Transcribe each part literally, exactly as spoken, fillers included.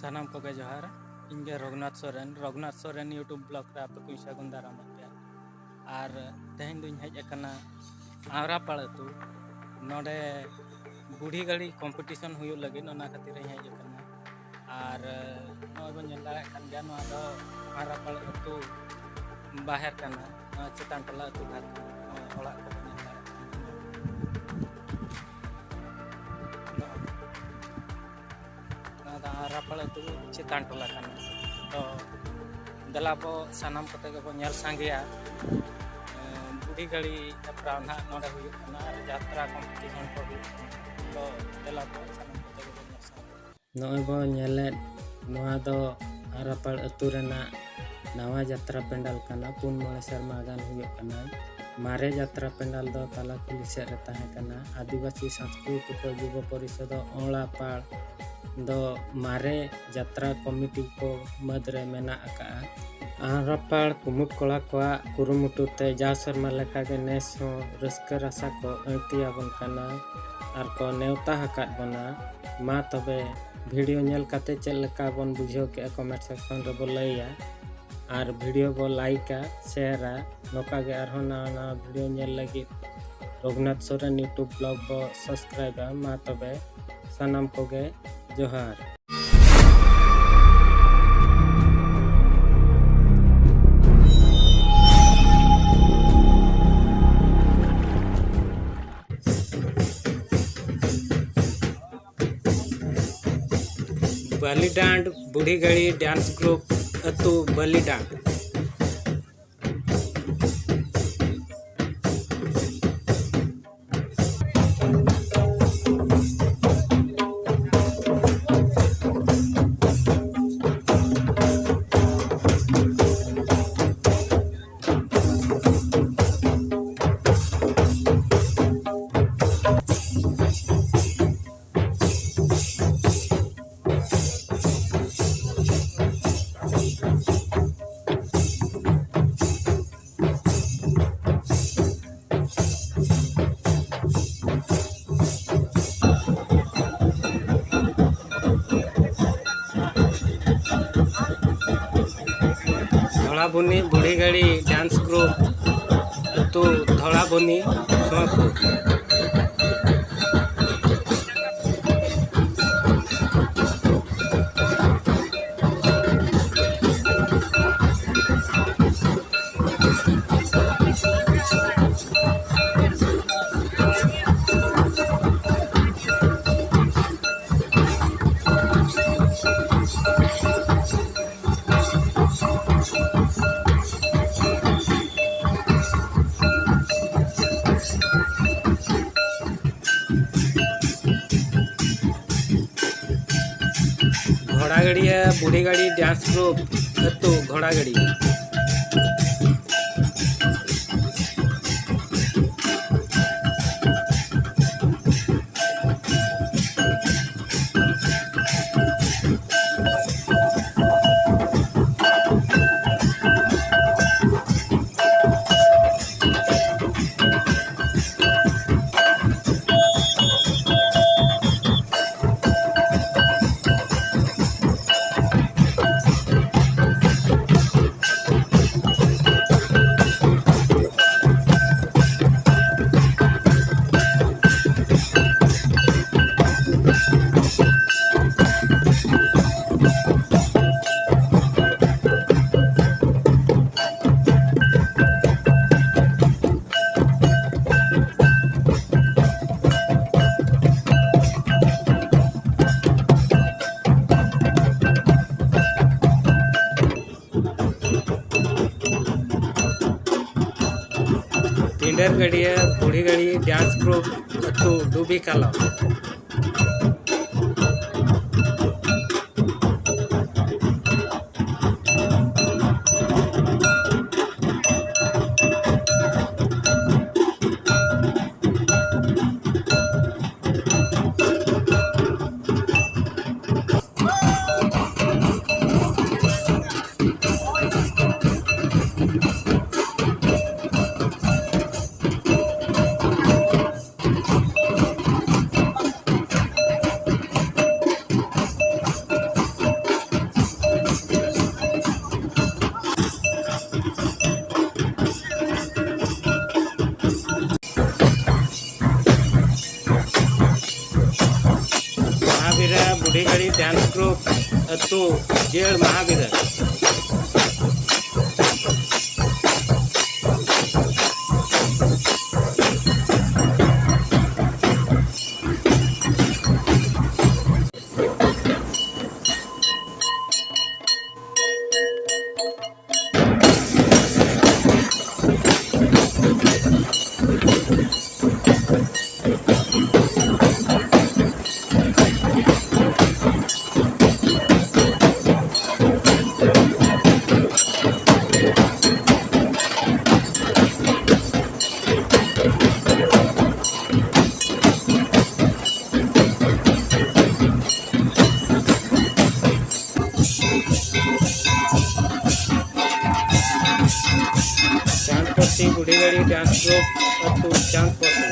ᱥᱟᱱᱟᱢ ᱠᱚᱜᱮ ᱡᱚᱦᱟᱨ᱾ ᱤᱧ ᱜᱮ ᱨᱚᱜᱷᱩᱱᱟᱛᱷ ᱥᱚᱨᱮᱱ, ᱨᱚᱜᱷᱩᱱᱟᱛᱷ ᱥᱚᱨᱮᱱ YouTube vlog ᱨᱮ ᱟᱯᱮ ᱠᱚᱧ ᱥᱟᱹᱜᱩᱱ ᱫᱟᱨᱟᱢᱮᱫ ᱯᱮᱭᱟ᱾ ᱟᱨ ᱛᱮᱦᱮᱧ ᱫᱩᱧ ᱦᱮᱡ ᱟᱠᱟᱱᱟ ᱟᱣᱨᱟᱯᱟᱲ ᱟᱹᱛᱩ᱾ ᱱᱚᱰᱮ ᱵᱩᱲᱦᱤ ᱜᱟᱹᱲᱤ competition ᱦᱩᱭᱩᱜ ᱞᱟᱹᱜᱤᱫ, ᱚᱱᱟ ᱠᱷᱟᱹᱛᱤᱨ ᱤᱧ ᱦᱮᱡ ᱟᱠᱟᱱᱟ᱾ ᱟᱨ ᱱᱚᱜᱼᱚᱭ ᱵᱚᱱ ᱧᱮᱞ ᱫᱟᱲᱮᱭᱟᱜ ᱠᱟᱱ ᱜᱮᱭᱟ, ᱱᱚᱣᱟ ᱫᱚ ᱟᱣᱨᱟᱯᱟᱲ ᱟᱹᱛᱩ ᱵᱟᱦᱮᱨ ᱠᱟᱱᱟ, ᱱᱚᱣᱟ ᱪᱮᱛᱟᱱ ᱴᱚᱞᱟ ᱟᱹᱛᱩ ᱵᱟᱦᱮᱨ ᱠᱟᱱᱟ᱾ ᱱᱚᱜᱼᱚᱭ ᱚᱲᱟᱜ ᱠᱚᱵᱚᱱ ᱧᱮᱞ ᱫᱟᱲᱮᱭᱟᱜ ᱠᱟᱱᱟ᱾ ᱱᱚᱣᱟ ᱫᱚ ᱟᱣᱨᱟᱯᱟᱲ ᱟᱹᱛᱩ ᱪᱮᱛᱟᱱ ᱴᱚᱞᱟ ᱠᱟᱱᱟ᱾ ᱛᱚ ᱫᱮᱞᱟ ᱵᱚ ᱥᱟᱱᱟᱢ ᱠᱚᱛᱮ ᱜᱮᱵᱚ ᱧᱮᱞ ᱥᱟᱸᱜᱮᱭᱟ᱾ ᱮᱸ, ᱵᱩᱲᱦᱤ ᱜᱟᱹᱲᱤ ᱦᱮᱯᱨᱟᱣ ᱱᱟᱦᱟᱜ ᱱᱚᱰᱮ ᱦᱩᱭᱩᱜ ᱠᱟᱱᱟ ᱟᱨ ᱡᱟᱛᱨᱟ competition ᱠᱚ ᱦᱩᱭᱩᱜ ᱠᱟᱱᱟ᱾ ᱛᱚ ᱫᱮᱞᱟ ᱵᱚ ᱥᱟᱱᱟᱢ ᱠᱚᱛᱮ ᱜᱮᱵᱚ ᱧᱮᱞ ᱥᱟᱸᱜᱮᱭᱟ᱾ ᱱᱚᱜᱼᱚᱭ ᱵᱚ ᱧᱮᱞᱮᱫ, ᱱᱚᱣᱟ ᱫᱚ ᱟᱣᱨᱟᱯᱟᱲ ᱟᱹᱛᱩ ᱨᱮᱱᱟᱜ ᱱᱟᱣᱟ ᱡᱟᱛᱨᱟ ᱯᱮᱱᱰᱟᱞ ᱠᱟᱱᱟ᱾ ᱯᱩᱱ ᱢᱚᱬᱮ ᱥᱮᱨᱢᱟ ᱜᱟᱱ ᱦᱩᱭᱩᱜ ᱠᱟᱱᱟ᱾ ᱢᱟᱨᱮ ᱡᱟᱛᱨᱟ ᱯᱮᱱᱰᱟᱞ ᱫᱚ ᱛᱟᱞᱟ ᱠᱩᱞᱦᱤ ᱥᱮᱫ ᱨᱮ ᱛᱟᱦᱮᱸ ᱠᱟᱱᱟ᱾ ᱟᱹᱫᱤᱵᱟᱹᱥᱤ ᱥᱟᱝᱥᱠᱨᱤᱛᱤᱠ ᱡᱩᱵᱚ ᱯᱚᱨᱤᱥᱚᱫ ᱚᱸᱲᱟᱯᱟᱲ ᱫᱚ ᱢᱟᱨᱮ ᱡᱟᱛᱨᱟ ᱠᱚᱢᱤᱴᱤ ᱠᱚ ᱢᱩᱫᱽ ᱨᱮ ᱢᱮᱱᱟᱜ ᱟᱠᱟᱫᱼᱟ᱾ ᱟᱣᱨᱟᱯᱟᱲ ᱠᱩᱢᱩᱴ ᱠᱚᱲᱟ ᱠᱚᱣᱟᱜ ᱠᱩᱨᱩᱢᱩᱴᱩ ᱛᱮ ᱡᱟᱣ ᱥᱮᱨᱢᱟ ᱞᱮᱠᱟᱜᱮ ᱱᱮᱥ ᱦᱚᱸ ᱨᱟᱹᱥᱠᱟᱹ ᱨᱟᱥᱟ ᱠᱚ ᱟᱹᱬᱛᱤ ᱟᱵᱚᱱ ᱠᱟᱱᱟ ᱟᱨ ᱠᱚ ᱱᱮᱣᱛᱟ ᱟᱠᱟᱫ ᱵᱚᱱᱟ᱾ ᱢᱟ ᱛᱚᱵᱮ video ᱧᱮᱞ ᱠᱟᱛᱮ ᱪᱮᱫ ᱞᱮᱠᱟ ᱵᱚᱱ ᱵᱩᱡᱷᱟᱹᱣ ᱠᱮᱫᱼᱟ, comment section ᱨᱮᱵᱚ ᱞᱟᱹᱭᱟ᱾ ᱟᱨ video ᱵᱚ ᱞᱟᱭᱤᱠᱟ, ᱥᱮᱭᱟᱨᱟ᱾ ᱱᱚᱝᱠᱟ ᱜᱮ ᱟᱨᱦᱚᱸ ᱱᱟᱣᱟ ᱱᱟᱣᱟ video ᱧᱮᱞ ᱞᱟᱹᱜᱤᱫ ᱨᱚᱜᱷᱩᱱᱟᱛᱷ ᱥᱚᱨᱮᱱ YouTube vlog ᱵᱚ subscribeᱟ᱾ ᱢᱟ ᱛᱚᱵᱮ ᱥᱟᱱᱟᱢ ᱠᱚᱜᱮ ᱡᱚᱦᱟᱨ᱾ ᱵᱟᱹᱞᱤᱰᱟᱸᱰ ᱵᱩᱲᱦᱤ ᱜᱟᱹᱲᱤ dance group ᱟᱹᱛᱩ ᱵᱟᱹᱞᱤᱰᱟᱸᱰ᱾ ᱵᱩᱱᱤ ᱵᱩᱲᱦᱤ ᱜᱟᱹᱲᱤ ᱰᱮᱱᱥ ᱜᱨᱩᱯ, ᱟᱹᱛᱩ ᱫᱷᱚᱲᱟ ᱵᱩᱱᱤ, ᱥᱳᱢᱟᱭᱯᱩᱨ᱾ ᱜᱷᱚᱲᱟᱜᱟᱹᱲᱤᱭᱟᱹ ᱵᱩᱲᱦᱤ ᱜᱟᱹᱲᱤ ᱰᱮᱱᱥ ᱜᱨᱩᱯ, ᱟᱹᱛᱩ ᱜᱷᱚᱲᱟᱜᱟᱹᱲᱤᱭᱟᱹ᱾ ᱯᱤᱸᱰᱟᱹᱨ ᱜᱟᱹᱰᱭᱟᱹ ᱵᱩᱲᱦᱤ ᱜᱟᱹᱲᱤ ᱰᱮᱱᱥ ᱜᱨᱩᱯ, ᱟᱹᱛᱩ ᱰᱩᱵᱤ ᱠᱟᱞᱚᱢ᱾ ᱰᱟᱱᱥ ᱜᱨᱩᱯ ᱟᱹᱛᱩ ᱡᱟᱹᱲ ᱢᱟᱦᱟ ᱵᱤᱨᱟᱹ᱾ ᱪᱟᱸᱫᱽᱯᱚᱥᱤ ᱵᱩᱰᱷᱤᱜᱟᱹᱲᱤ ᱰᱟᱱᱥ ᱜᱨᱩᱯ ᱟᱹᱛᱩ ᱪᱟᱸᱫᱽᱯᱚᱥᱤ᱾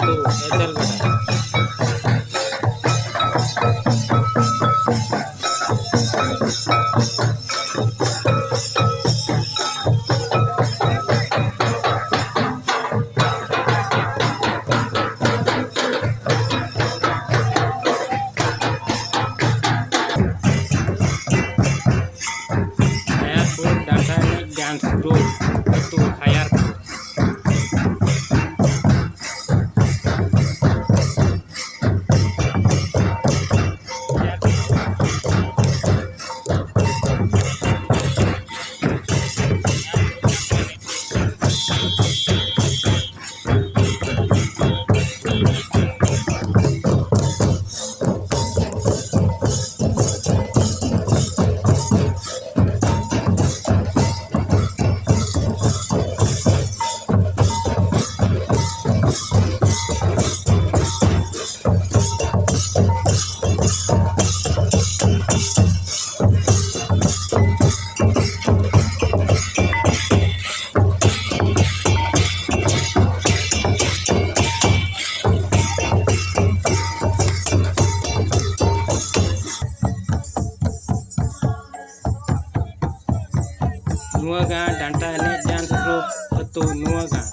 ᱟᱹᱛᱩ ᱮᱫᱮᱞ ᱜᱟᱰᱟ᱾ ᱦᱟᱭᱟᱨᱯᱩᱨ ᱰᱟᱱᱴᱟ ᱮᱱᱮᱡ dance group ᱟᱹᱛᱩ ᱦᱟᱭᱟᱨᱯᱩᱨ᱾ ᱱᱩᱣᱟᱜᱟᱸ ᱰᱟᱱᱴᱟ ᱮᱱᱮᱡ dance group ᱟᱹᱛᱩ ᱱᱩᱣᱟᱜᱟᱸ᱾